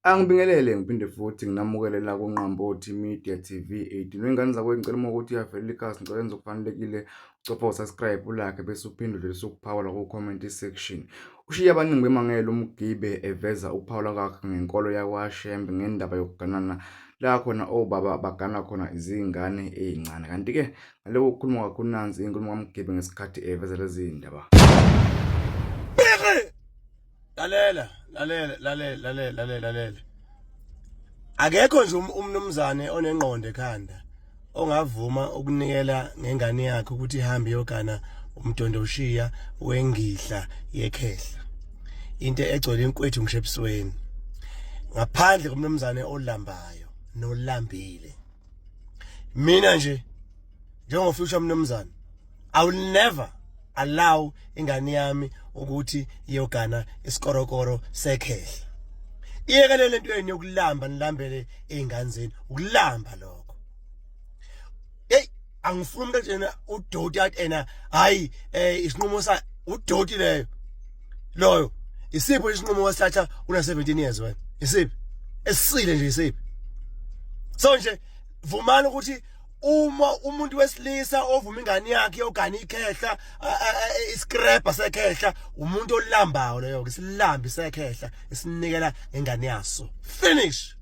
Angibingelele ngiphinde futhi nginamukele la kuNqambothi Media TV 18. Wengane zakwethu, ngicela uma ukuthi uyavelela ikhasi, ngicela enze okufanelekile, ucofa usubscribe, ulike, bese uphendule usukuphawula ku-comment section. Ushiye abaningi bemangele uMgibe eveza ukuphawula kwakhe ngenkolo yakwaShembe ngendaba yokuganana la khona obaba bagana khona izingane ezincane. Kanti-ke ngale kokukhuluma kakhulu, nansi inkulumo kaMgibe ngesikhathi eveza lezi ndaba. Lalela, lalela, lalela, lalela, lalela, lalela. Akekho nje umnumzane onengqondo ekhanda ongavuma ukunikela ngengane yakhe ukuthi ihambe iyogana umdondoshiya wengihla yekhehla. Into egcwele inkwethu ngisho ebusweni. Ngaphandle komnumzane olambayo nolambile. Mina nje njengo-future mnumzane, I will never allow ingane yami ukuthi iyogana isikorokoro sekhehla. Iyekele lento yenu yokulamba, nilambele izingane zenu, ukulamba lokho. Hey, angifuni umuntu atshena udoti, athi ena hayi, isinqumo sa udoti leyo. Loyo isipho isinqumo wasithatha una 17 years wena? Isiphi esisile nje? Isiphi? So nje vumani ukuthi uma umuntu wesilisa ovuma ingane yakhe yogana ikhehla, iscrapper sekhehla, umuntu olambayo leyo ke, silambi sekhehla esinikela ngengane yaso. Finish.